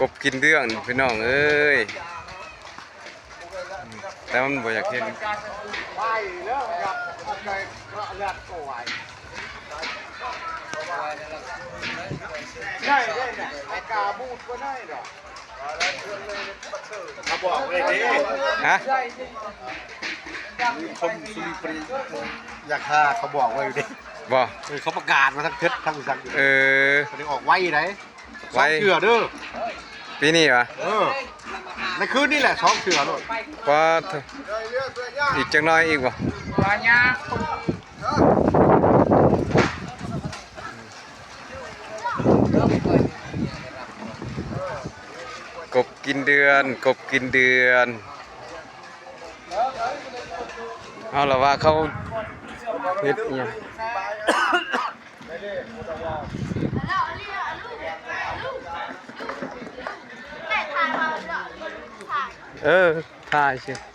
ກົບກິນເດືອນພີ່ນ້ອງເອີຍ ແຕ່ມັນບໍ່ຢາກເຫັນ. ຮະ? ຄົນສຸລິປຣີ ຢາກຫາ ເຂົາບອກໄວ້ຢູ່ເດ້. ບໍ່? ເອີ ເຂົາປະກາດມາທັງເພັດທັງສັງຢູ່. ເອີ ເຂົາໄດ້ອອກໄວໃດ໋. ໄວ ສອງເທື່ອເດີ ປີນີ້ຫວາ? ເອີ ໃນຄືນນີ້ແຫຼະ ສອງເທື່ອໂລດ. ປາດໂທ້ ອີກຈັກໜ້ອຍອີກບໍ່? ກົບກິນເດືອນ ກົບກິນເດືອນ. ເອົາລະວ່າເຂົາເຮັດອີ່ຫຍັງ? ເອີ ຖ່າຍຊິ.